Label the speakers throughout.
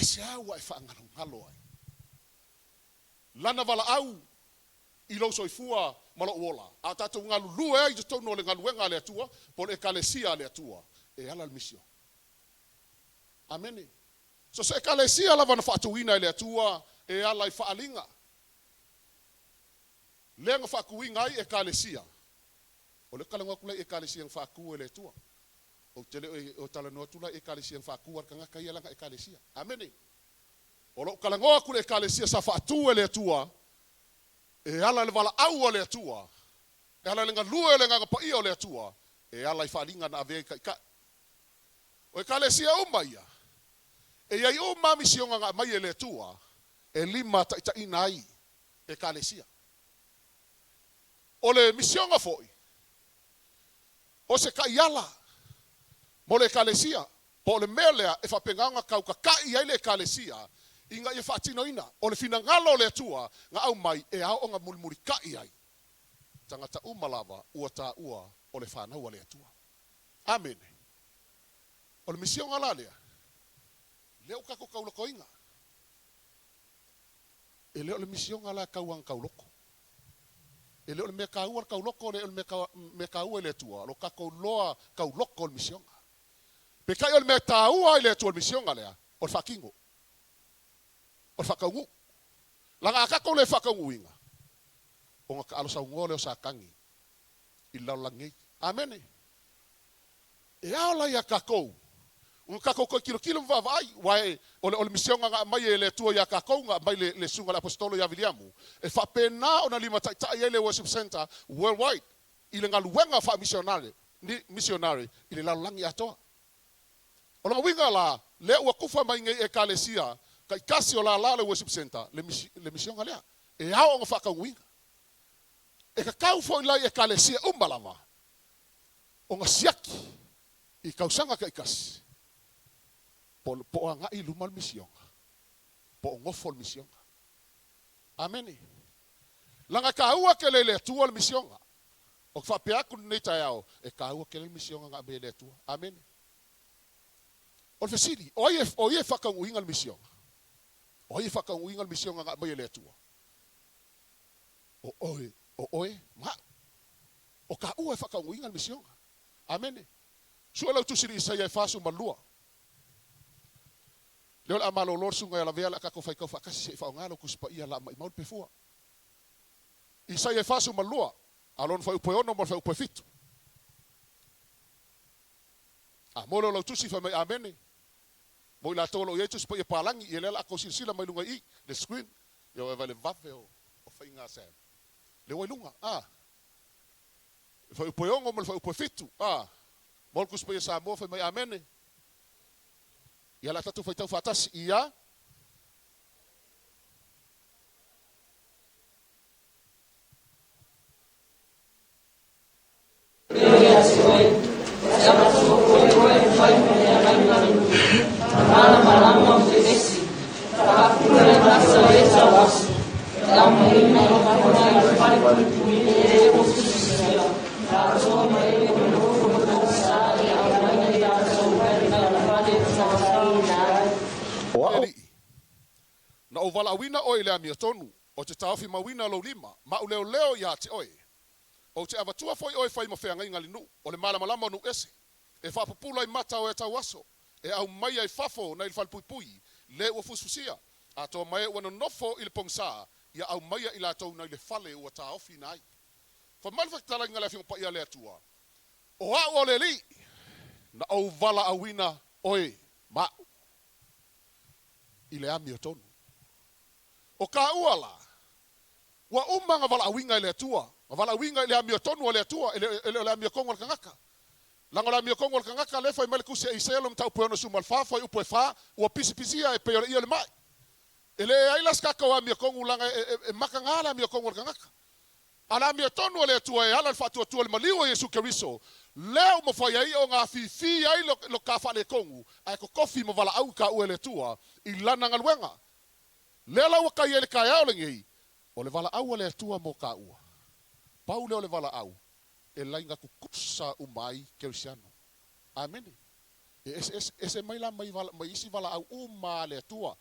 Speaker 1: Aisea ua e faagalogalo ai? Lana valaau i lou soifua ma lou ola, a o tatou galulue ai i totonu o le galuega a le Atua, po o le Ekalesia a le Atua, e ala le misio. Amene. So se Ekalesia lava na faatuina e le Atua e ala i faaaliga, lea na faatuina ai Ekalesia, o lea ou te talanoa atu la i Ekalesia na faatu e le Atua. Ou te le o talanoa atu la i Ekalesia na faatu a le tagata ia lana Ekalesia. Amene. O lou talanoa atu i le Ekalesia sa faatu e le Atua, e ala i le valaau a le Atua, e ala i le galue o le Agaga Paia o le Atua, e ala i faaaliga na avea i taitai. O Ekalesia uma ia, e i ai uma lava misioga na aumai e le Atua e limataitaiina ai Ekalesia. O le misioga foi, o se taiala mo le Ekalesia, po o le mea lea e faapena ona tautata'i ai le Ekalesia ina ia faatinoina. O le finagalo o le Atua na aumai e ao ona mulimulita'i ai tagata uma lava ua taua o le fanau a le Atua. Amene. O le misioga la lea, lea ua tatou taulotoina. E le o le misioga la e tau ana tauloko. E le o le mea taua le tauloko, e le o le mea taua i le Atua lo tatou loa tauloko o le misioga. Peitai o le mea e taua ai i le Atua le misioga lea, o le faatino, o le faataunuu. Leaga a tatou le faataunuuina, ona taalo saunoa lea o Satani i le lalolagi nei. Amene. E ao la ia tatou ona tatou toe tilotilo ma vaavaai, aua e, o le, o le misioga na aumai e le Atua ia tatou, na aumai le, le susuga i le Aposetolo ia Viliamu, e faapena ona limataitai ai le Worship Centre Worldwide i le galuega faamisionare, missionary, i le lalolagi atoa. O lona uiga la, lea ua tufa mai nei Ekalesia taitasi o lala o le Worship Centre le, le misioga lea, e ao ona faataunuuina. E tatau foi la i Ekalesia uma lava ona siaki i tausaga taitasi po o agai i luma le misioga, po o nofo le misioga. Amene. Leaga e taua tele i le Atua le misioga. Ou te faapea atu lenei taeao, e taua tele le misioga na aumai e le Atua. Amene. O le fesili, o ai e, o ai e faataunuuina le misioga? O ai e faataunuuina le misioga na aumai e le Atua? O oe, o oe ma au. O taua e faataunuuina le misioga. Amene. Sue lau tusi i le Isaia e 42. Lea o le a malolo le susuga ia Lavea o le a tatou faitau faatasi se i faaaoga lau Tusi Paia la maimau le pefua. Isaia e 42, a lona fuaiupu e 6 ma le fuaiupu e 7. A mo lea o lau tusi fai mai Amene. Mo i latou o lo o i ai Tusi Paia palagi, ia lea o le a tou silasila mai luga i i, le screen, ia vaai le vave o faiga a Sam. Lea ua i luga, a. Le fuaiupu e 6 ma le fuaiupu e 7, a. Mo le Tusi Paia Samoa fai mai Amene. Ia o le a tatou faitau faatasi, ia.
Speaker 2: Leo ia te oe, o te avatua foi oe e fai ma feagaiga le nuu, ma malamalama o te esi, faapula le gasa o e tauaso, e aumaiina i lona i le falepuipui e ua tusitusia, na atoa ma e ua nofo matagisa e aumaia i latou mai le fale tautauina ai.
Speaker 1: O au. Alii, na ou valaauina oe i le amiotonu, ou te taofi mauina lou lima, ma ou leoleo ia te oe. Ou te avatua foi oe fai ma feagaiga le nuu, o le malamalama o nuu ese, e faapupula i mata o e tauaso, e aumaia i fafo nai le falepuipui, le ua fusifusia, atoa ma e ua nonofo i le pogisa, ia aumaia i latou nai le fale ua taofiina ai. Fai mai le fetalaiga a le Afioga Paia a le Atua, O au o le Alii, na ou valaauina oe ma au i le amiotonu. O kāua la, ua uma na valaauina e le Atua, na valaauina i le amiotonu a le Atua, e le o le amiotonu a le tagata. Leaga o le amiotonu a le tagata, lea e fai mai le Tusi a Isaia lona mataupu e 64, fuaiupu e 4, ua pisipisia e pei o le ie o le mai. E leai la se tatou amiotonu leaga e mataga le amiotonu a le tagata. A o le amiotonu a le Atua e ala i le faatuatua i le maliu o Iesu Keriso, lea ua mafai ai ona afifi ai lo ta faaletonu ae totofi ma valaau i taua e le Atua i Lana galuega. Lea la ua kai ai le taeao lenei, o le valaau a le Atua mo taua. Pau lea o le valaau e laina tutusa uma ai Kerisiano. Amene. E eseese ese mai la mai mai isi valaau uma a le Atua,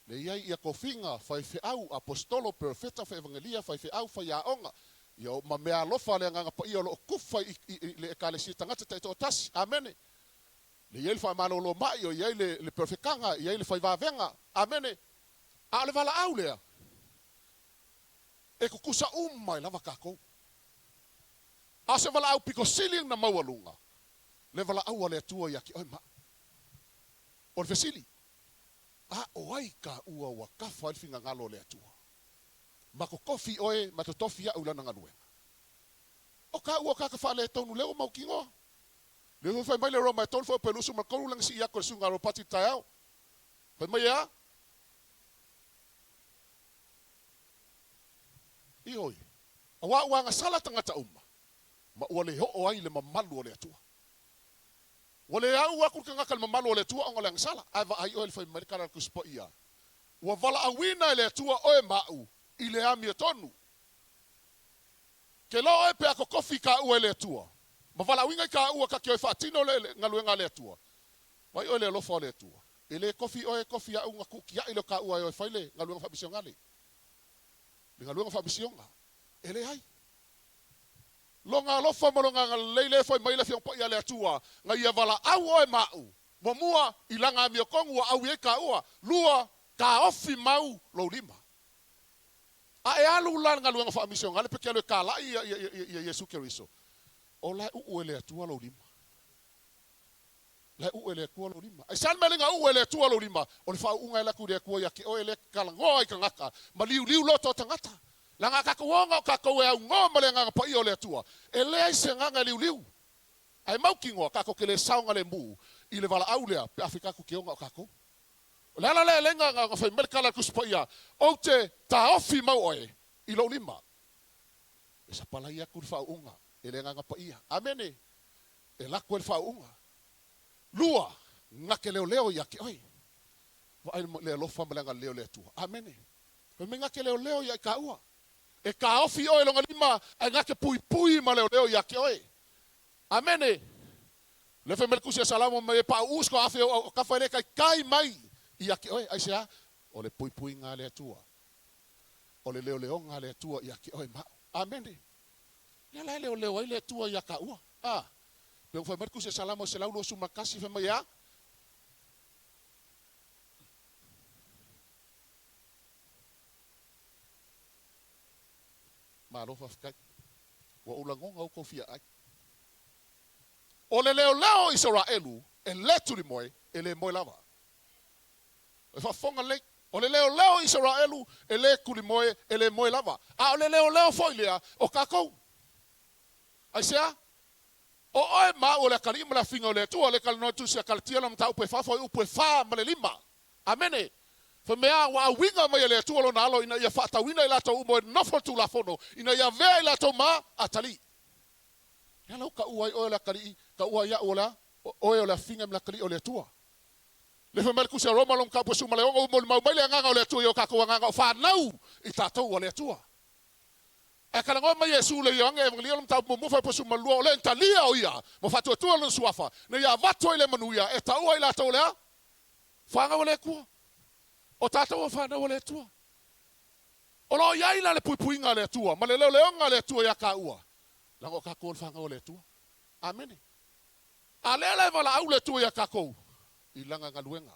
Speaker 1: le i ai ia tofiga, faifeau, aposetolo, perofeta, faievagelia, faifeau, faiaoga, ia o ma meaalofa a le Agaga Paia o lo o kufa i i le Ekalesia tagata taitoatasi. Amene. Le i ai le faamalolo mai, o i ai le le perofetaga, i ai le faivavega. Amene. A o le valaau lea, e tutusa uma ai lava tatou. A o se valaau pito sili ona maualuga, le valaau a le Atua ia te oe ma au. O le fesili, A o ai ka ua ua kafa ai le finagalo o le Atua? Ma totofi oe ma totofi au i lana galuega. O ka ua ka ka faaletonu lea ua mautinoa. Lea foi fai mai le Roma e tolu foi o Pelusu ma tolu lana sii atu e le susuga a Ropati i le taeao. Fai mai e a? Ioe, auā ua agasala tagata uma, ma ua le oo ai i le mamalu o le Atua. Ua le au aku le tagata i le mamalu o le Atua ona o le agasala, ae vaai oe i le fai mai le tala a le Tusi Paia, Ua valaauina e le Atua oe ma au i le amiotonu. Ke loa oe pe a totofi kāua e le Atua, ma valaauina i kāua ka te o e faatino le galuega a le Atua. Vaai oe i le alofa o le Atua. E le tofi oe, tofi au na tuutiai lea o kāua e o e fai le galuega faamisionale. Le galuega faamisioga. E leai. Lona alofa ma Lona agalelei lea e fai mai le Afioga Paia a le Atua, na Ia valaau oe ma au. Muamua, i Lana amiotonu ua aui ai kāua. Lua, taofi mau lou lima. A e alu la i le galuega faamisionale pe te alu e talai ia Iesu Keriso, o la e uu e le Atua lou lima. La e uu e le Atua lou lima. Aisea le mea lea na uu e le Atua lou lima? O le faauuga e alu atu i le Atua ia te oe lea e te talanoa i tagata ma liuliu loto o tagata. Leaga a tatou oga o tatou e aunoa ma le Agaga Paia o le Atua, e leai se agaga e liuliu. Ae mautinoa, tatou te le saogalemu i le valaau lea pe afai tatou te oga o tatou. O le ala lea e lei na fai mai le tala a le Tusi Paia, Ou te taofi mau oe i lou lima. E sapalai atu le faauuga e le Agaga Paia. Amene. E lako ai le faauuga. Lua, gate leoleo ia te oe. Vaai le alofa ma le agalelei o le Atua. Amene. Fai mai gate leoleo ia i tāua. E taofi oe i lona lima ae gate puipui ma leoleo ia te oe. Amene. Lea fai mai le Tusi a Salamo mai e pauu se toaafe o kafa e le taitai mai ia te oe. Aisea? O le puipuiga a le Atua. O le leoleoga a le Atua ia te oe ma au. Amene. Lea la e leoleo ai le Atua ia tāua. A. Pe ua fai mai le Tusi a Salamo 121 fai mai e a? Malo faafetai. Ua ou lagona outou fia ai. O le leoleo o Isaraelu e le tulimoe, e le moe lava. E faafofoga lelei. O le leoleo o Isaraelu e le tulimoe, e le moe lava. A o le leoleo foi lea o tatou. Aisea? O oe ma au o le atalii ma le afiga o le Atua, le talanoa atu i se Kalatia lona mataupu e fa fuaiupu e fa ma le lima. Amene. Fai mai a, ua auiga mai e le Atua Lona Alo ina ia faatauina i latou uma e nofo le Tulafono, ina ia avea i latou ma atalii. Lea la ua taua ai oe o le atalii, taua ai au o le a? Oe o le afiga ma le atalii o le Atua. Lea fai mai le Tusi a Roma lona mataupu e 16, ua molimau mai le Agaga o le Atua i o tatou agaga o fanau i tatou a le Atua. Ae talanoa mai Iesu i le Ioane Evagelia lona mataupu muamua fuaiupu 12, o le talia o ia ma faatuatua lona suafa, ina ia avatu ai le manuia e taua i latou o le a? Fanau a le Atua. O tatou o fanau a le Atua. O lo o i ai la le puipuiga a le Atua ma le leoleoga a le Atua iā kāua, leaga o tatou o le fanau a le Atua. Amene. A lea la e valaau le Atua iā tatou i Lana galuega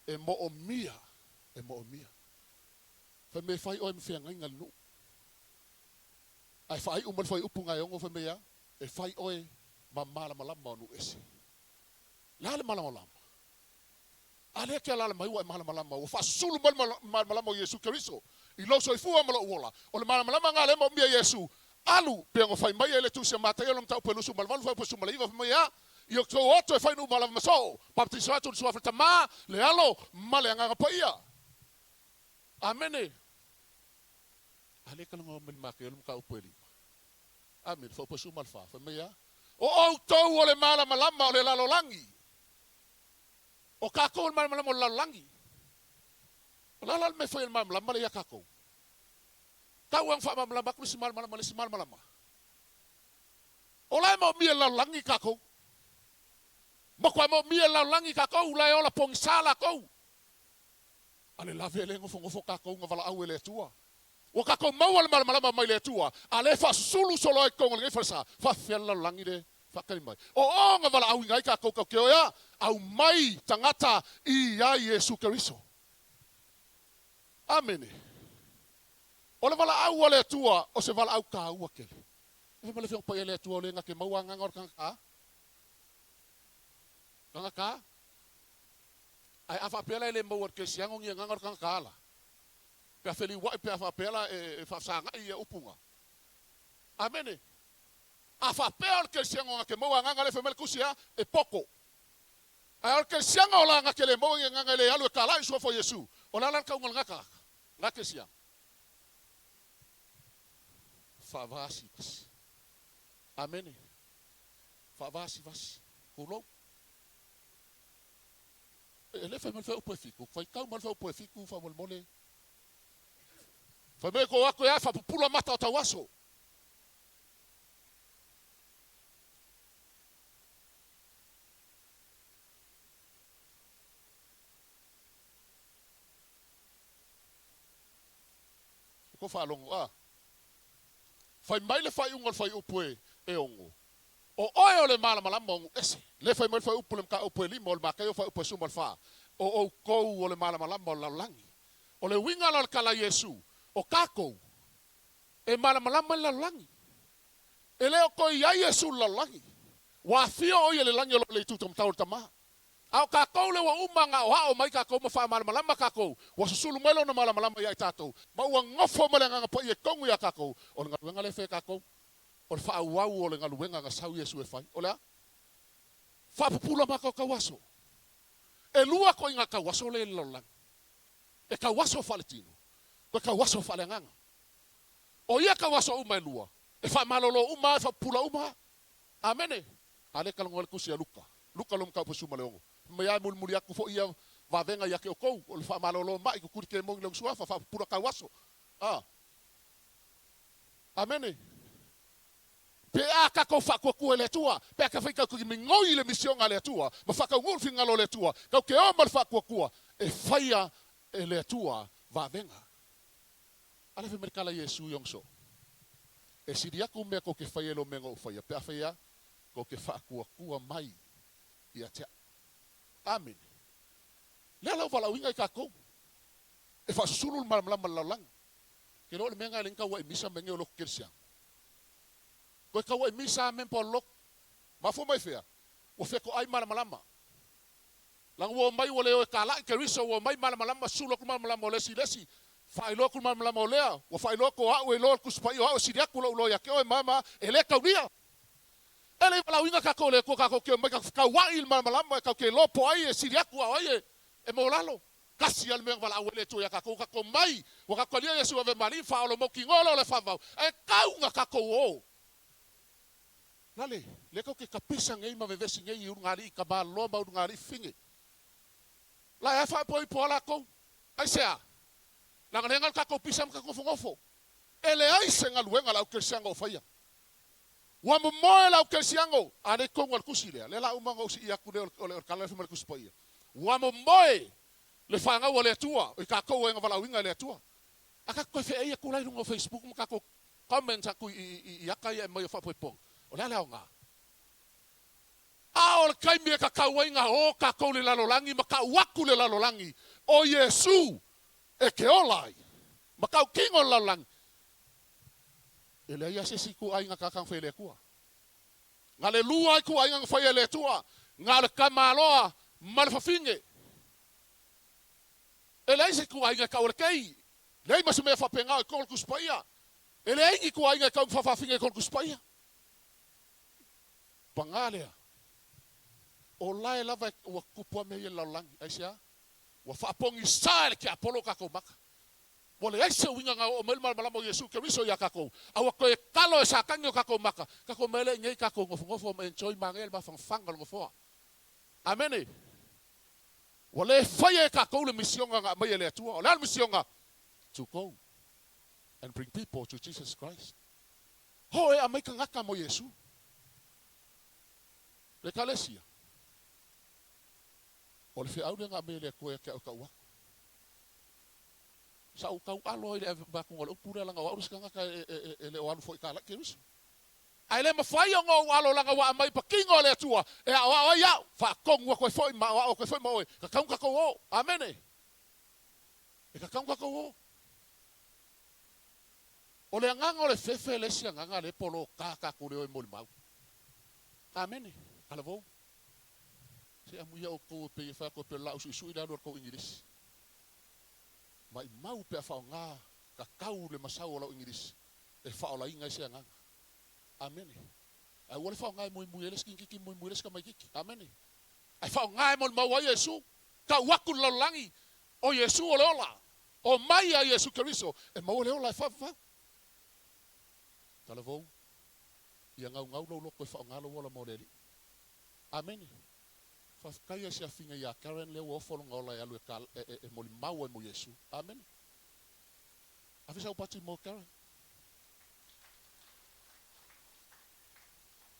Speaker 1: e moomia, e moomia. Fai mai e fai oe ma feagaiga i le nuu. Ae faaiu mai le fuaiupu gaeogo fai mai e a? E fai oe ma malamalama o nuu ese. Le a le malamalama? A lea e te alaala mai ua e malamalama, ua faasusulu mai le malamalama o Iesu Keriso i lou soifua ma lou ola. O le malamalama lena lea e moomia Iesu, alu, pei ona fai mai ai le Tusi a Mataia lona mataupu e 28 fuaiupu 19, fai mai e a? I outou o atu e fai nuu ma lava ma soo, bapetiso atu i le suafa o le Tama, le Alo, ma le Agaga Paia. Amene. A lea e talanoa mai le Mataia le mataupu e lima. Amene, fuaiupu 14, fai mai e a? O outou o le malamalama o le lalolagi. O tatou o le malamalama o le lalolagi. O le a la le mea e fai ai le malamalama lea ia tatou? Tau ai ona faamalamalama atu le isi malamalama i le isi malamalama. O la e maomia e le lalolagi tatou. Matua moomia e le lalolagi kakou la e ola pogisa lakou. A le lave e le gofogofo kakou na valaau e le Atua. Ua kakou maua le malamalama mai le Atua, a le faasusulu solo ai totonu o lenei falesa, faafefea le lalolagi le faatali mai. O o na valaauina ai kakou tatou te o e a? Aumai tagata i ia Iesu Keriso. Amene. O le valaau a le Atua o se valaau taua tele. E fai mai le Afioga Paia i le Atua o le na te maua agaga o le tagata a? Tagata a? Ae a faapea la e le maua e le kerisiano ni agaga o le tagata ala? Pe a feliuai pe a faapea la e faafesagai ia upu na? Amene. A faapea o le kerisiano na te maua agaga lea fai mai le Tusi a? E poto. Ae o le kerisiano la na te le maua ni agaga e le alu e talai i suafa o Iesu, o le a la le tauga o lena tagata? Lena kerisiano. Faavasivasi. Amene. Faavasivasi. Tulou. E le fai mai le faaiupu e fitu. Faitau mai le faaiupu e fitu faamolemole. Fai mai ko aku e a faapupula mata o tauaso. E ko faalogo a. Fai mai le faaiuga o le fuaiupu e 6, O oe o le malamalama o nuu ese. Lea fai mai le fuaiupu o le mataupu e 5 o le Mataio fuaiupu e 14, O outou o le malamalama o le lalolagi. O le uiga la o le tala a Iesu, o tatou e malamalama i le lalolagi. E le o toe i ai Iesu i le lalolagi. Ua afio o ia i le lagi o lo o le itu taumatau o le Tama. A o tatou lea ua uma ona aoao mai tatou ma faamalamalama tatou, ua susulu mai Lona malamalama ia i tatou, ma ua nofo ma le Agaga Paia i totonu ia tatou, o le galuega lea e fai e tatou, o le faaauau o le galuega na sau Iesu e fai. O le a? Faapupula ma tatou aso. E lua ituaiga tauaso lea i le lalolagi. E tauaso faaletino, toe tauaso faaleagaga. O ia tauaso uma e lua, e faamalolo uma lava, e faapupula uma lava. Amene. A lea e talanoa ai le tusi a Luka. Luka lou mataupu e suma le ono. Fai mai lava e mulimuli atu foi ia vavega ia te outou, o le faamalolo mai, tutuli kemoni i lona suafa, faapupula tauaso. A. Amene. Pe a tatou faatuatua i le Atua, pe a tafai tatou te migoi i le misioga a le Atua, ma faataunuu le finagalo o le Atua, tatou te o ma le faatuatua e faia e le Atua vavega. A lea fai mai le tala a Iesu i ona soo, E sili atu mea tou te faia i lo mea na ou faia, pe a fai a tou te faatuatua mai ia te au. Amene. Lea lau valaauina i tatou, e faasusulu le malamalama i le lalolagi. Ke loa le mea na e le ni taua'i misa me nei o lotu kerisiano. Toe taua'i misa a memba o le lotu. Mafua mai fea? Ua feto'ai malamalama. Leaga ua omai ua le o e kala'i Keriso, ua omai malamalama, sulu atu le malamalama o le isi i le isi, faailoa atu le malamalama o lea, ua faailoa atu o a'u e iloa le Tusi Paia o a'u e sili atu lo'u iloa ia te oe, ma, ma, e le taulia. E le i valaauina tatou e le Atua tatou te omai tatou fetaua'i i le malamalama e tatou te iloa po o ai e sili atu a o ai e maualalo. Tasi lava le mea na valaau ai le Atua ia tatou, ua tatou omai, ua tatou talia Iesu e ave ma Alii ma Faaola mautinoa loa le faavavau, ae tau na tatou o. Lale, lea tou te tapisa nei ma vevesi nei i ulugalii tamaloa ma ulugalii fafine. La e a faapoipo a latou? Aisea? Leaga lea na o le tatou pisa ma tatou nofonofo. E leai se galuega a le au kerisiano o faia. Ua momoe le au kerisiano, a lea i totonu o le tusi lea, lea la uma ona ou sii atu lea o le tala lea fai mai le Tusi Paia. Ua momoe le fanau a le Atua, o i tatou e na valaauina e le Atua. A tatou toe feei atu la i luga o Facebook ma tatou comments atu i ata ia e aumai o faapoipoga, o le a le aoga? A o le taimi e tatau ai na o tatou i le lalolagi ma tau atu le lalolagi o Iesu e te ola ai ma tau kino le lalolagi, e leai lava se isi ituaiga tagata na faia e le Atua. Na le lua ituaiga na faia e le Atua, na o le tamaloa ma le fafine. E leai se ituaiga e tau o le kei. Leai ma se mea faapena o i totonu o le Tusi Paia. E leai ni ituaiga e tau faafaafine i totonu o le Tusi Paia. Paga lea, o lae lava ua tutupu lava mea ia i le lalolagi. Aisea? Ua faapogisa e le tiapolo o tatou maka. Ua leai se uiga na oo mai le malamalama o Iesu Keriso ia tatou, a ua toe talo e Satani o tatou maka, tatou omai lea i inei tatou nofonofo ma enjoy manaia le mafanafana o le nofoa. Amene. Ua le faia e tatou le misioga na aumai e le Atua. O le a le misioga? To go and bring people to Jesus Christ. Ho e aumai tagata mo Iesu. Le Ekalesia. O le feau lea na aumai e le Atua ia te au e tau atu. Sa ou tau alo ai i le avatuga o le upu lea leaga o au le isi tagata e le o alu foi i kalai Keriso. Ae le mafai ona ou alo leaga ua aumai patino e le Atua e aoao ai au, faatonu atu ai foi ma aoao atu ai foi ma oe, e tatau ona tatou o. Amene. E tatau ona tatou o. O le agaga o le fefe le isi agaga lea e poloka tatou le o e molimau. Amene. Talavou. Se amuia outou e pei e fai atu e pei o le laau suisui le alu a le tou Igilisi. Maimau pe a faaaoga tatau le masau o lau Igilisi e faaolaina ai se agaga. Amene. Ae ua le faaaoga e muimui ai le isi tamaititi muimui ai le isi tamaititi. Amene. Ae faaaoga e molimau ai Iesu, tau atu i le lalolagi, o Iesu o le ola. Omai ia Iesu Keriso e maua le ola e faavavau. Talavou, ia gaugau lou loto e faaaoga lou ola mo le Alii. Amene. Faafetai ai se afiga ia Karen lea ua ofo lona ola e alu e molimau ai mo Iesu. Amene. Ave sau pati mo Karen.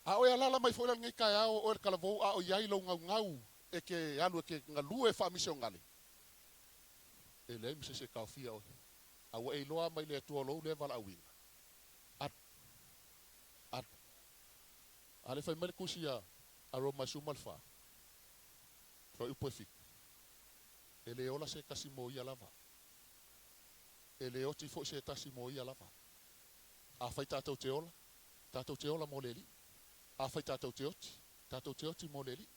Speaker 1: A oe alala mai foi la lenei taeao o oe le talavou a o i ai lou gaugau e te alu e te galue faamisionale, e leai ma se isi e taofia oe. A ua e iloa mai le Atua o lou lea valaauina. Alu. Alu. A le fai mai le tusi a Roma e 14, fuaiupu e 7, E le ola se tasi mo ia lava, e le oti foi se tasi mo ia lava. Afai tatou te ola, tatou te ola mo le Alii. Afai tatou te oti, tatou te oti mo le Alii.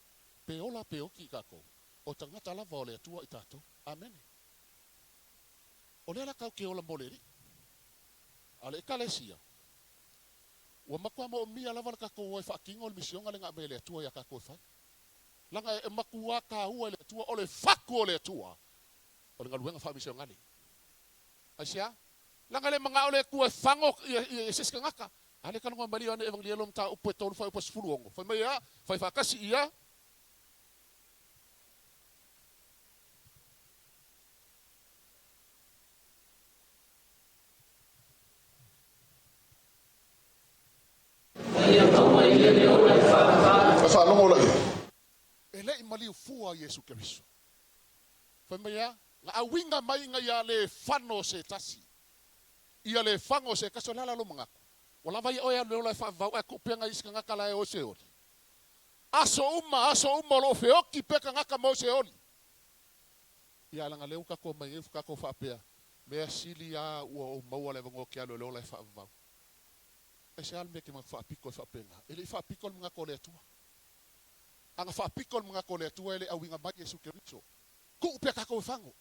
Speaker 1: Pe ola pe oti i tatou, o tagata lava o le Atua i tatou. Amene. O lea la tatou te ola mo le Alii. A o le Ekalesia, Ua matua moomia lava le tatou o e faatino le misioga lea na aumai e le Atua ia tatou e fai. Leaga e matua taua e le Atua, o le fatu o le Atua, o le galuega faamisionale. Aisea? Leaga e le manao le Atua e fago ia se isi tagata. A lea e talanoa mai le Ioane Evangelielo mataupu e 3 fuaiupu e 16, fai mai e a? Fai faatasi ia. E le i maliu fua Iesu Keriso. Fai mai e a? Na auiga mai ina ia le fano se tasi. Ia le fano se tasi, o le a la lou manatu? Ua lava ia oe e alu i le ola e faavavau ae tuu pea nai isi tagata la e o i Seoli. Aso uma, aso uma o lo o feoti pea tagata mo Seoli. Ia leaga lea ua tatou omai nei ua tatou faapea, Mea sili a ua ou maua le avanoa ou te alu e le ola e faavavau. Aisea le mea e te manatu faapito ai faapena? E le i faapito le manatu o le Atua. A na faapito le manatu o le Atua e le auiga mai Iesu Keriso. Tuu pea tatou e fago.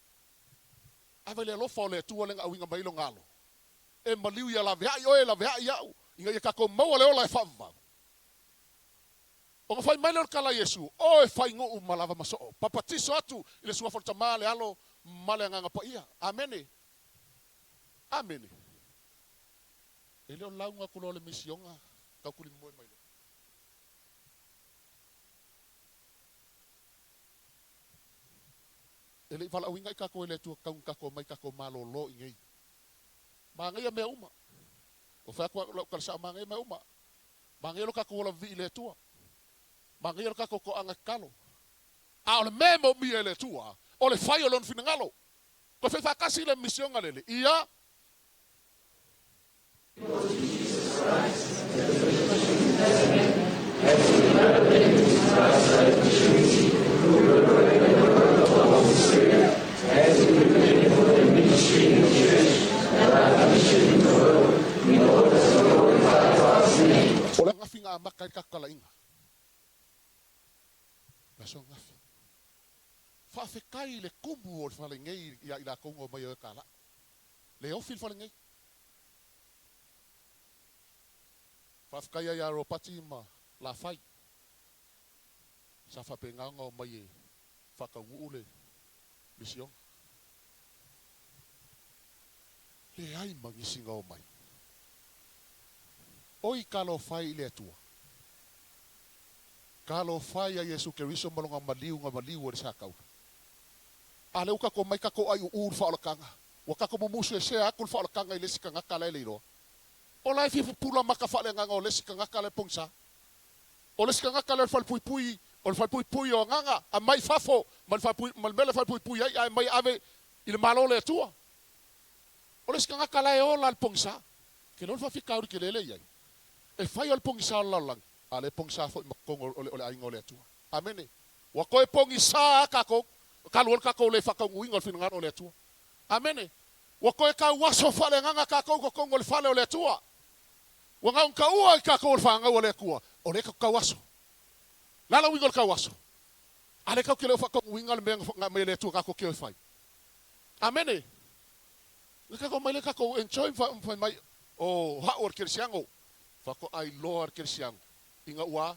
Speaker 1: Ae vai le alofa o le Atua lea na auiga mai ai Lona Alo e maliu ia laveai oe, laveai au, ina ia tatou maua le ola e faavavau. Ona fai mai lea o le tala a Iesu, O e fai nuu ma lava ma soo, papatiso atu i le suafa o le Tama, le Alo, ma le Agaga Paia. Amene. Amene. E le o lauga atu loa le misioga, taukulimoe mai loa. E le i valaauina i tatou e le Atua tau na tatou omai tatou malolo i nei. Manaia mea uma. Ua fai atu lau tala sao, manaia mea uma. Manaia lo tatou ola vivii i le Atua. Manaia lo tatou toaga tatalo. A o le mea e moomia e le Atua, o le fai o Lona finagalo. Toe fai faatasi le misioga lele ia. O le gafi na amata ai le tatou talaiga. Le aso ananafi. Faafetai i le tumu o le fale nei ia i latou na omai e o e kalai. Le ofi le fale nei. Faafetai ai ia Ropati ma Lafai sa faapena ona omai e faataunuu le misiona. Leai ma nisi na omai. Oi talofa e i le Atua. Talofa ia Iesu Keriso ma lona maliu na maliu e le sataula. A lea ua tatou omai tatou aiuuu i le faaolataga. Ua tatou mumusuesea atu le faaolataga i le isi tagata la e le iloa. O la e fia pupula maka faaleagaga o le isi tagata la e pogisa. O le isi tagata lea o le falepuipui O le falepuipui o agaga, aumai i fafo ma le falepui, ma le mea lea e falepuipui ai, ae aumai e ave i le Malo o le Atua. O le isi tagata la e ola i le pogisa. Ke le o le faafitauli tele lea e i ai. E fai o le pogisa o le lalolagi, a o lea e pogisa foi ma totonu o le aiga o le Atua. Amene. Ua toe pogisa lava tatou, talu ai le tatou le faataunuuina o le finagalo o le Atua. Amene. Ua toe tauaso faaleagaga tatou i totonu o le fale o le Atua. Ua na ona taua i tatou o le fanau a le Atua, o lea e tatou te tauaso. O le a le uiga o le tauaso? A lea tatou te le o faataunuuina le mea na aumai e le Atua tatou te o e fai. Amene. Le tatou omai lea tatou enjoy ma fai mai, oh, o au o le kerisiano. Faatoa iloa le kerisiano ina ua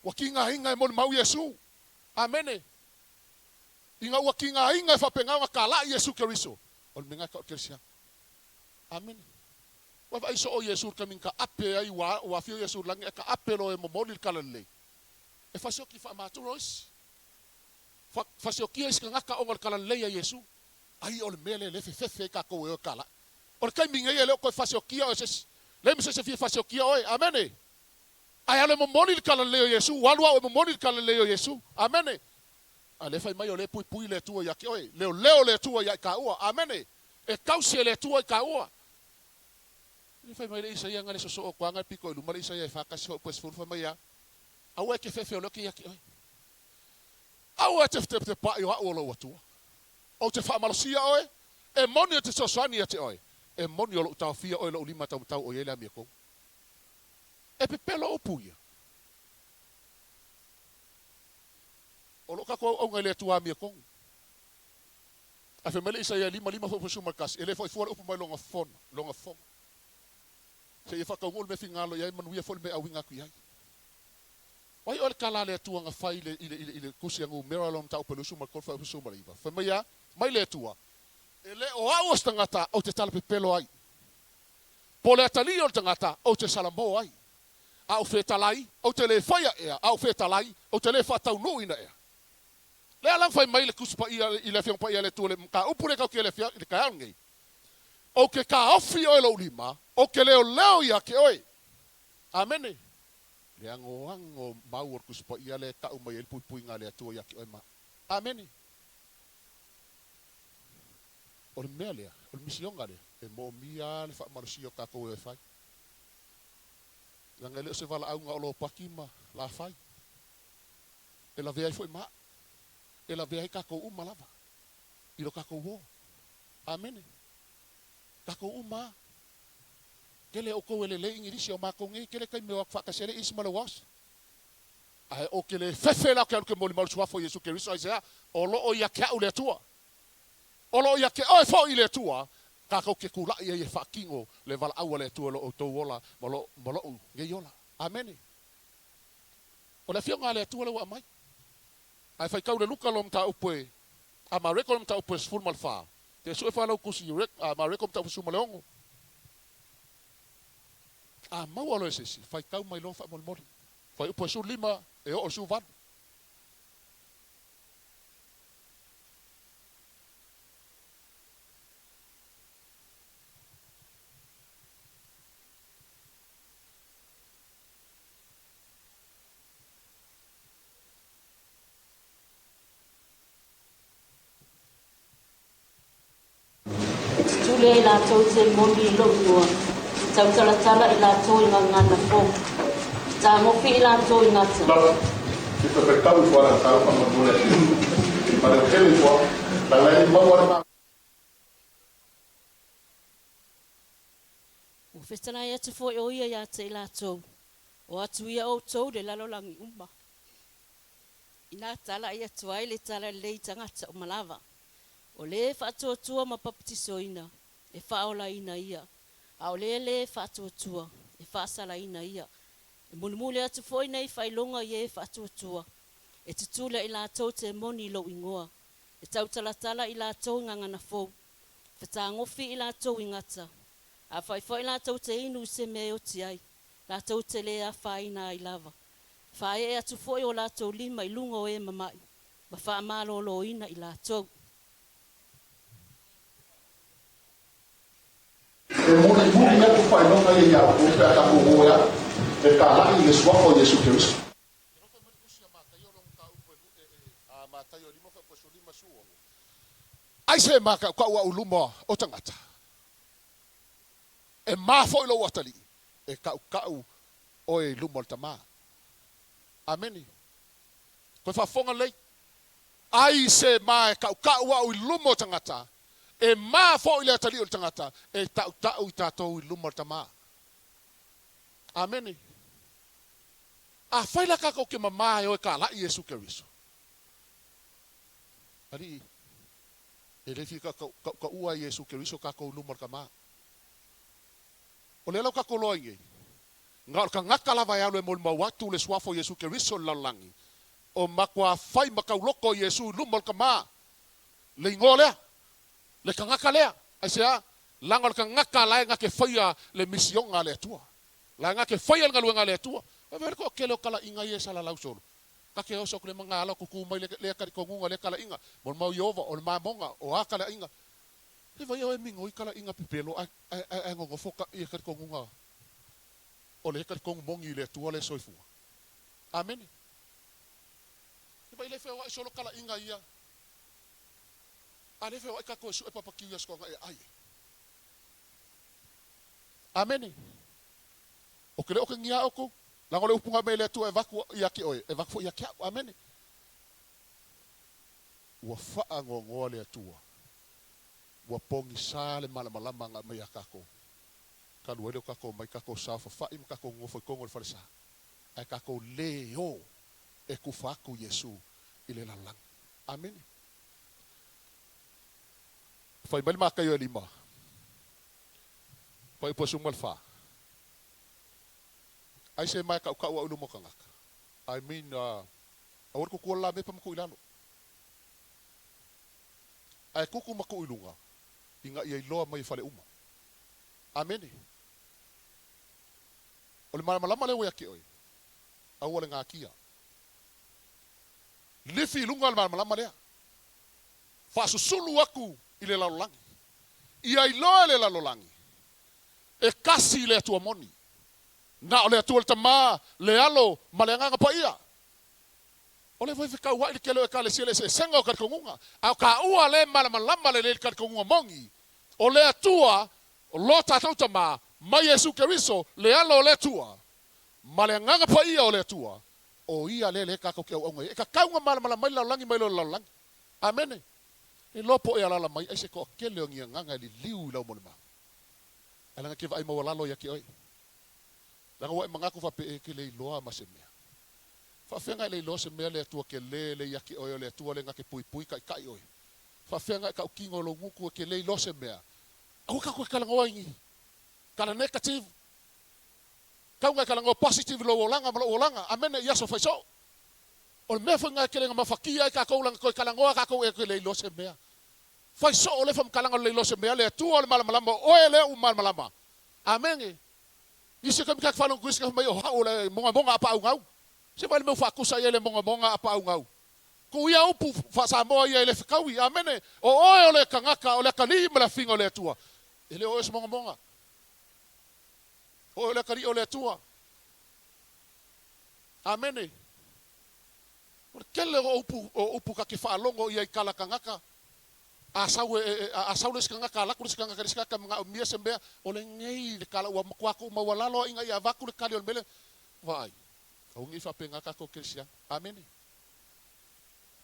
Speaker 1: ua tigaina e molimau Iesu. Amene. Ina ua tigaina e faapena ona talai Iesu Keriso, o le mea lena e tau o le kerisiano. Amene. Ua vaai soo Iesu i le taimi na taape ai ua ua afio Iesu i le lagi ae taape loa e momoli le talalelei. E fasioki faamatura o isi. Fa, fasiokia isi tagata ona o le talalelei a Iesu. Ai o le mea lea lea e fefefe ai tatou e o e talai. O le taimi nei e le o toe fasiokia oe e se isi. Leai ma se isi e fia fasiokia oe. Amene. Ae alu e momoli le talalelei o Iesu. Ua alu au e momoli le talalelei o Iesu. Amene. A lea fai mai o lea e puipui le Atua ia te oe. Leoleo le Atua ia i taua. Amene. E tausi e le Atua i taua. Lea fai mai le Isaia na le sosoo atu lava na le pito i luma le Isaia e 41 foi po 10 fai mai a, Aua e te fefe o lea ou te ia te oe. Aua e te fetepatepaʻi o aʻu o lou Atua. Ou te faamalosia oe, e moni ou te fesoasoani ia te oe, e moni o loʻu taofia oe loʻu lima taumatau o i ai le amiotonu. E pepelo upu ia. O lo tatou auauna i le Atua amiotonu. Ae fai mai le Isaia 5, 5 foi 11, E le foi fua le upu mai lona fono, lona fofoga, seia faataunuu le mea finagalo i ai, manuia foi le mea e auina atu i ai. O ai oe le tala a le Atua na fai i le, i le, i le, i le tusi a Numera lona mataupu e 23 fuaiupu 19? Fai mai a mai le Atua, E le o au o se tagata ou te talapepelo ai, po o le atalii o le tagata ou te salamo ai. A ou fetalai, ou te le faia ea, a ou fetalai, ou te le faataunuuina ea. Lea la na fai mai le Tusi Paia i le Afioga Paia a le Atua i le mataupu lea tatou te i ai i le taeao lenei, Ou te taofi oe i lou lima, ou te leoleo ia te oe. Amene. Le anoano mau o le Tusi Paia lea e tau mai ai le puipuiga a le Atua ia te oe ma au. Amene. O le mea lea, o le misiona lea, e moomia le faamalosia o tatou e o e fai. Leaga e le o se valaauga o lopati ma lafai. E lavea ai foi ma au. E lavea ai tatou uma lava i lo tatou o. Amene. Tatou uma a. Tele outou e lelei Igilisi, o matou nei, tele taimi e o atu faatasi ai le East ma le West. Ae ou te le fefe la ou te alu ke molimau i le Suafa o Iesu Keriso, aisea? O lo o ia te au le Atua. O lo o ia te oe foi le Atua, tatou te tula'i ai e faatino le valaau a le Atua i lo outou ola ma lo, ma lo'u nei ola. Amene. O le Afioga a le Atua lea ua aumai. Ae faitau le Luka lo mataupu e, a Mareko lo mataupu e 14. Te sue fa lau tusi i a Mareko mataupu 16. A maua loa e se isi, faitau mai loa faamolemole. Fuaiupu e 15 e oo i le 18.
Speaker 2: E tutuli ai latou te moni i lou igoa, e tautalatala i latou i gagana fou, e tagofi i latou i gata.
Speaker 1: Love, ke fefetau ifo ala tau fa mole ma le tele ifo la la i maua le ma.
Speaker 2: Ua fetalai atu foi ʻo ia iā te i latou, O atu ia ʻoutou i le lalolagi uma. Inā talaʻi atu ai le talalelei i tagata uma lava, o lē faatuatua ma papatisoina, e faaolaina ia, a o lē lē faatuatua, e faasalaina ia. E mulimuli atu foi nei faailoga i ē faatuatua, e tutula i latou te moni i lou igoa, e tautalatala i latou i gagana fou, fetagofi i latou i gata, afai foi latou te inu i se mea e oti ai, latou te lē afaina ai lava. Faaee atu foi o latou lima i luga o e mamaʻi, ma faamalōlōina i latou.
Speaker 1: E mulimuli atu faailoga ia iā outou pe a tatou o e alu e talai i le Suafa o Iesu Keriso. Ai se ma ka'uka'u a'u i luma o tagata? E ma foi lou atalii e ka'uka'u oe i luma o le Tama. Amene. Toe faafofoga lelei. Ai se ma e ka'uka'u a'u i luma o tagata, e ma foi le atalii o le tagata e ta'uta'u i tatou i luma o le Tama. Amene. Afai la tatou te mama e o e kala'i Iesu Keriso, Alii, e le fia ka'uka'ua e Iesu Keriso tatou i luma o le Tama. O lea la ua tatou iloa ai nei, na o le tagata lava e alu e molimau atu le Suafa o Iesu Keriso i le lalolagi, o matua fai ma tauloko Iesu i luma o le Tama, le igoa lea, le tagata lea. Aisea? Leaga o le tagata la e na te faia le misiona a le Atua. La e na te faia le galuega a le Atua. Ua vaai le toatele o talaiga ia e salalau solo. Ta te oso atu le magaala o tutu mai lea talitonuga lea talaiga. Molimau Ieova, o le mamoga, o a talaiga. E vai oe migoi talaiga pepelo ae ae nonofo ia talitonuga o le talitonu moni i le Atua le soifua. Amene. E vai le feoai solo talaiga ia. A le feoai tatou e sue papa kiu ia sotoga e ai. Amene. O ke le o ke ngia oko, laga o le upu na aumai e le Atua e avatu ia te oe, e avatu foi ia te a'u. Amene. Ua faanoanoa le Atua, ua pogisa le malamalama na aumai ia tatou, talu ai lea o tatou omai tatou saofafai ma tatou nonofo i totonu o le falesa, ae tatou le o e tufa atu Iesu i le lalolagi. Amene. Fai mai le Mataio e lima, fuaiupu e 14. Ai se mae ka'uka'u a'u i luma o tagata. I mean, aua le tutua le lamepa ma tuu i lalo. Ae tutu ma tuu i luga, ina ia iloa mai e fale uma. Amene. O le malamalama lea ua ia te oe, aua le natia. Lifi i luga le malamalama lea. Faasusulu atu i le lalolagi. Ia iloa e le lalolagi, e kasi le Atua moni. Na o le Atua le Tama, le Alo ma le Agaga Paia. O lea foi e fetauai le tele o Ekalesia i le eseesega o talitonuga, a o taua lea e malamalama lelei i le talitonuga moni, o le Atua o lo tatou Tama, ma Iesu Keriso, le Alo o le Atua, ma le Agaga Paia o le Atua, o Ia lea lea tatou te auauna i ai. E tatau ona malamalama ai le lalolagi mai loa i le lalolagi. Amene. E iloa po o e alaala mai ai se toatele o ni agaga e liliu i lau molimau. Ae leaga e te vaai maualalo ia te oe. Leaga ua e manatu faapea e te le iloa ma se mea. Faafefea na e le iloa se mea le Atua tele le ia te oe o le Atua le na te puipui taitai oe. Faafefea na e tautino i lou gutu e te le iloa se mea. Aua tatou e talanoa i ni tala negative. Tau na e talanoa positive i lou olaga ma lou olaga. Amene i aso faisoo. O le mea foi lena e tele ina mafatia ai tatou leaga toe talanoa tatou e te le iloa se mea. Fai soo le faamatalaga o le le iloa se mea, le Atua o le malamalama, o oe lea ua malamalama. Amene. Nisi o taimi ta te faalogo atu i isi fai mai o hau o le mogamoga a paaugau. Se vaai le mea ua faatusa i ai le mogamoga a paaugau. Tuu ia upu faa-Samoa ia e le fetaui. Amene. O oe o le tagata o le atalii ma le afiga o le Atua. E le o oe o se mogamoga. O oe o le atalii o le Atua. Amene. O le tele o upu, o upu ta te faalogo i ai tala tagata, a sau e, e, a sau le isi tagata, alu atu le isi tagata i le isi tagata, manaomia se mea, o lenei le tala ua matua tuumaualalo ina ia avatu le tali o le mea lea. Vaai, aua ne i faapena tatou kerisiano. Amene.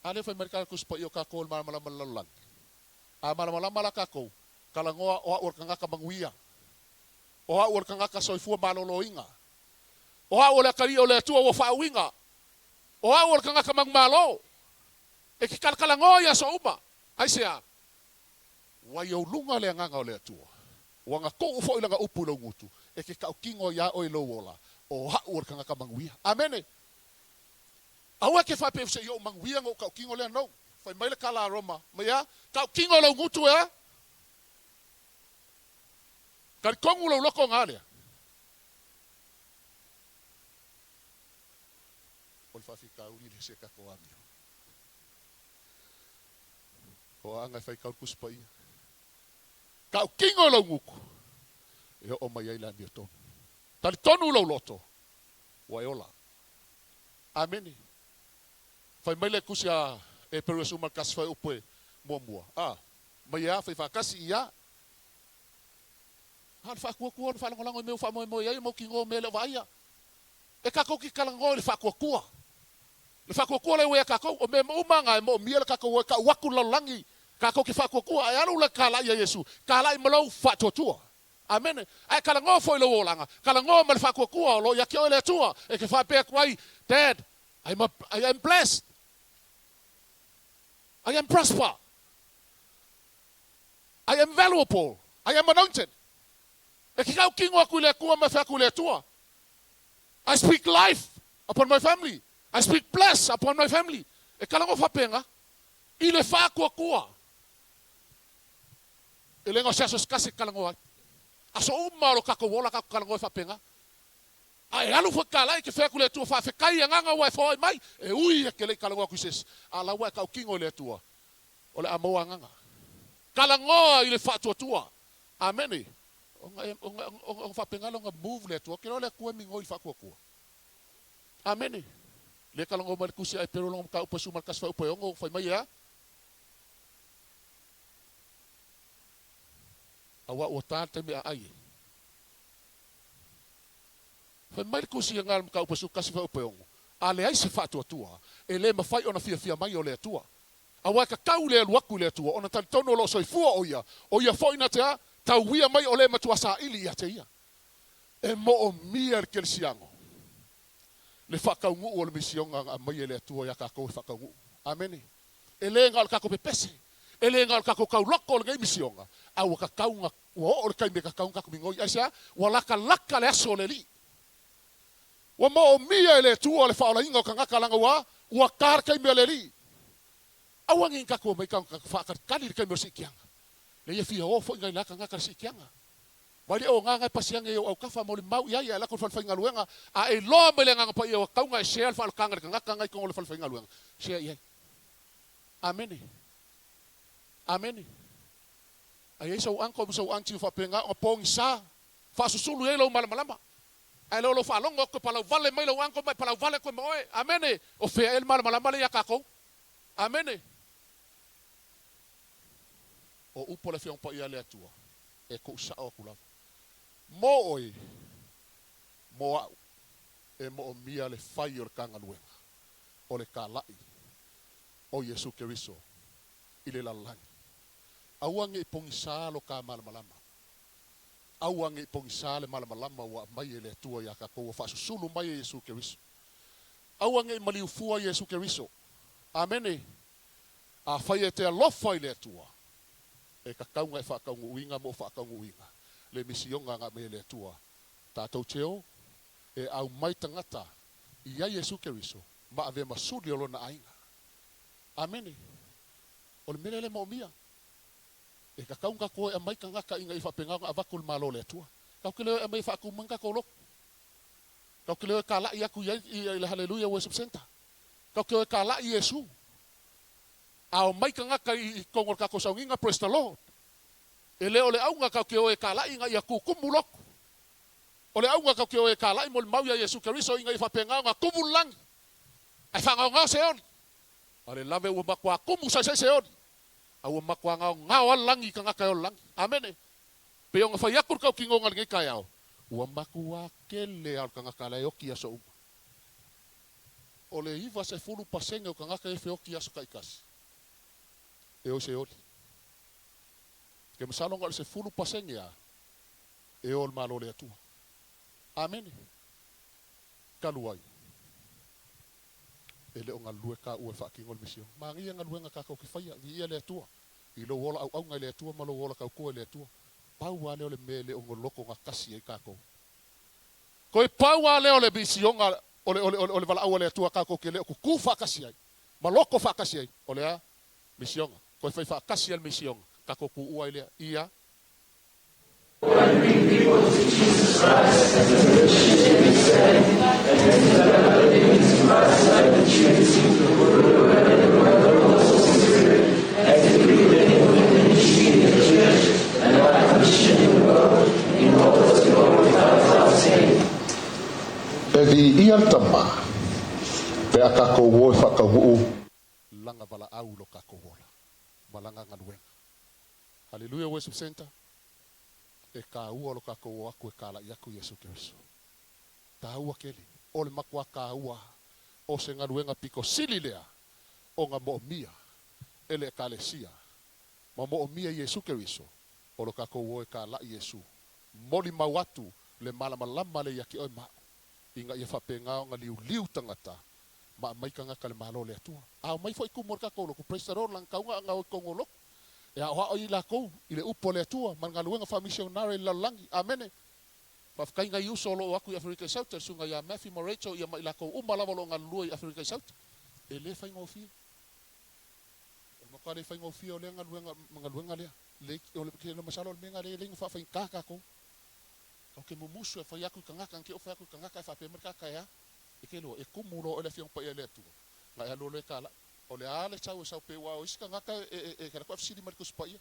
Speaker 1: A lea fai mai le tala Tusi Paia o tatou o le malamalama i le lalolagi. A malamalama la tatou, talanoa o au o le tagata manuia. O au o le tagata soifua maloloina. O au o le atalii o le Atua ua faauiga. O au o le tagata manumalo. E te talatalanoa i aso uma. Aisea? Ua i ou luga le agaga o le Atua. Ua na tuu foi lana upu i lou gutu, e te tautino iā oe i lou ola, o au o le tagata manuia. Amene! Aua e te faapea se i ou manuia ona ou tautino lea nou. Fai mai le tala a Roma, mai a? Tautino lou gutu e a? Talitonu lou loto na lea. O le faafitauli lea se tatou amio. O aanga e faitau le Tusi Paia. Tautino lou gutu e oo mai ai le amiotonu. Talitonu lou loto ua e ola. Amene. Fai mai le Tusi a E peru e suma kasi fai upu e muamua. A, mai a, fai whakasi i a. Ha, le whaakuakua, le whaalangolango i mea whaamoemoe ai, mau ki ngō mea le o vaia. E kākou ki kalangoa i le whaakuakua. Le whaakuakua le ue a kākou, o mea umanga e mo mia le kākou e ka uaku lalolagi, kākou ki whaakuakua, e alu le ka lai a Iesu, ka lai malau whaatuatua. Amene. Ae kalangoa foi lo olanga, kalangoa ma le whaakuakua o lo ia ke oe le atua, e ke whaapea ku ai, Dad, I am blessed. I am prosper. I am valuable. I am anointed. E ke kau kingo aku i le Atua ma whe aku i le Atua. I speak life upon my family. I speak bless upon my family. E kalango whapenga, i le whaakuakua. E lenga o se aso se kasi kalango ai. Aso uma o lo kako wola kako kalango e whapenga. A e alu fo ka lai ke whe aku le Atua whaawhekai a nganga ua e whaoi mai. E ui e ke lei kalango aku i ses. A laua e kau kingo i le Atua. O le a maua nganga. Kalangoa i le whaatuatua. Amene. Onga whapenga longa move le Atua. Ke le Atua mi ngoi whaakuakua. Amene. Le kalango mai le kusi ai pero longa ka upa suma kasi wha upa e ongo whai mai ea. Awa ua tā te mea ai e. Whai mai le kusi e ngā ka upa su kasi wha upa e ongo. A le ai se whaatuatua. E le mawhai ona fia fia mai o le Atua. Awa e ka kau le alu aku le Atua. Ona tali tono lo soifua o ia foi na te a, tauia mai o le matua sa ili ia te ia. E mo o mia le kelesiango. Le whakaungu o le misionga nga mai e le Atua ia kākou e whakaungu. Amene. E le ngā o le kākou pepese. E le ngā o le kākou kauloko o le ngei misionga. A ua kakaunga, ua o le kai me kakaunga kaku mingoi. Ai sea, ua laka laka le aso le li. Ua mo o mia e le Atua le whaolainga o kangaka langa ua, ua kāra kai mea le li. Aua ngi kaku mai ka whakalikali le kai mea o sikianga. Le ia fia o fo ingai laka ngaka le sikianga. Mai le o ngā ngai pasiange o au kafa mo le mau ia ia la ko whalwhainga luenga a e loa mai le nganga pa ia o kaunga e sea le whalakanga le kangaka ngai kongo le whalwhainga luenga. Sea ia. Amene. Amene. Ai ei sau anko sau anti o whapenga o pongi sa. Whaasusulu e lau malamalama. Ai lo lo whaalongo ko palau vale mai lau anko mai palau vale koe moe. Amene. O fea el malamalama le ia kākou. Amene. O upo le whiong pa ia le Atua. E ko usao aku lava. Mo oi, mo au, e mo o mia le whai o le kangaluenga, o le kalai, o Yesu Keriso, i le lalangi. Aua nge i pongi sa lo ka malamalama. Aua nge i pongi sa le malamalama ua mai e le Atua ia kākou, ua whaasusulu mai e Yesu Keriso. Aua nge i maliufua Yesu Keriso. Amene. A whai e te alofa i le Atua. E kakaunga e whakaungu uinga mo whakaungu uinga. Le misionga ngā me le Atua. Tātou teo, e au mai tangata i ai Yesu Keriso, ma ave masuli o lona ainga. Amene. O le mele le mo mia. E kakaunga koe a mai kangaka inga i whapenga nga avaku le malo le Atua. Kau ke leo e mai whakumanga ko loko. Kau ke leo e ka lai aku i le Hallelujah Worship Center. Kau ke leo e ka lai Yesu. A o mai kangaka i kongo le kako saunginga, praise the Lord. E leo le aunga kau ke oe ka lai inga ia kukumu loko. O le aunga kau ke oe ka lai mo le mau ia Yesu Keriso inga i whapenga nga kumu langi. Ai whangao ngao se oli. A le lave ua makua kumu sai sai se oli. A ua makua ngao ngao al langi kangaka e o langi. Amene. Pe onga whai aku kau ki ngonga ngai kai ao. Ua makua kele al kangaka le oki aso uma. O le iwa se fulu pasenge o kangaka e whioki aso kaikasi. E o se oli. Ke masalonga o le se fulu pasenge a. E o le malo le Atua. Amene. Kalu ai. E le o ngalue ka ua whaakingo le misio. Ma ngia ngaluenga ka kau ki whaia. Vi ia le Atua. I lo ola au au ngai le Atua ma lo ola kau koe le Atua. Pau a leo le me le o ngoloko ngā kasi e kākou. Koe pau a leo le misionga o le wala au le Atua kākou ke leo kuku whaakasi ai. Ma loko whaakasi ai. O le a misionga. Koe whai whaakasi al misionga. Kākou ku ua i lea. Ia.
Speaker 2: And bring people to Jesus Christ as a mission every day, and to develop an image of Christ-like maturity through the word and the work of the Holy Spirit, actively living with the ministry in the church and our mission in the world, in order to glorify God's name.
Speaker 1: E vi ia tama, pe a kākou o e whakaungu langa wala au i lo kakou ola ma lana galuega. Haleluia Worship Centre, e kāua lo kakou o aku e kālaʻi aku Iesu Keriso. Tāua kele, o le makuā kāua o se galuega piko sili lea o ga moʻomia e le Ekalesia ma moʻomia Iesu Keriso o lo kakou o e kālaʻi Iesu molimau atu le malamalama le ia ke oe ma aʻu ina ia faapena ona liuliu tagata ma aumai tagata le Malo o le Atua. A omai foi kumu o le kakou lotu, praise the Lord, lana kauga ana o i tonu o lotu, e aoao ai lakou i le upu a le Atua ma le galuega faamisionare i le lalolagi. Amene. Faafetai nai uso o lo o atu i Aferika i Sauta, le susuga ia Matthew ma Rachel ia ma i lakou uma lava o lo o galulue i Aferika i Sauta. E le faigofie. O le matua le faigofie o lea galuega ma galuega lea. Le, o le, ke masalo o le mea lena lea e le na faafaigata tatou. Tatou te mumusu e fai atu i tagata, na te oo fai atu i tagata e faapea mai le tagata e a? E te iloa, e tumu loa oe le Afioga Paia a le Atua, na e alu loa e talai. O le a le sau e sau pei ua o isi tagata e, e, e, e alu atu ae fesili mai i le Tusi Paia.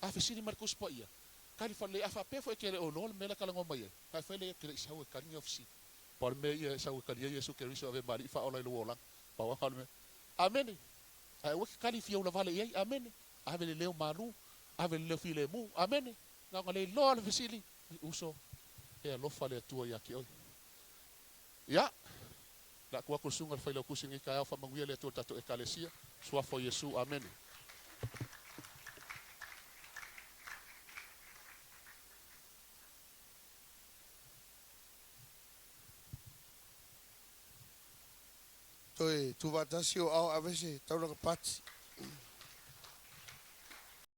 Speaker 1: A fesili mai i le Tusi Paia, tali faalelei. A faapea foi e te le o iloa le mea lea e talanoa mai ai, na e fai lea, ou te le i sau e tali ni au fesili. Pau le mea ia e sau e tali ai Iesu Keriso e avea ma Alii faaola i lou olaga. Pau lava le mea. Amene! Ae aua e te tali fia ulavale i ai. Amene! Ave le leo malu, ave le leo filemu. Amene! Na ona le iloa le fesili, uso, e alofa le Atua ia te oe. Ia, le a tuu atu le susuga i le Failautusi i lenei taeao, faamanuia le Atua i le tatou Ekalesia. Suafa o Iesu. Amene.
Speaker 3: Toe tuufaatasi o ao aveese taulaga pati.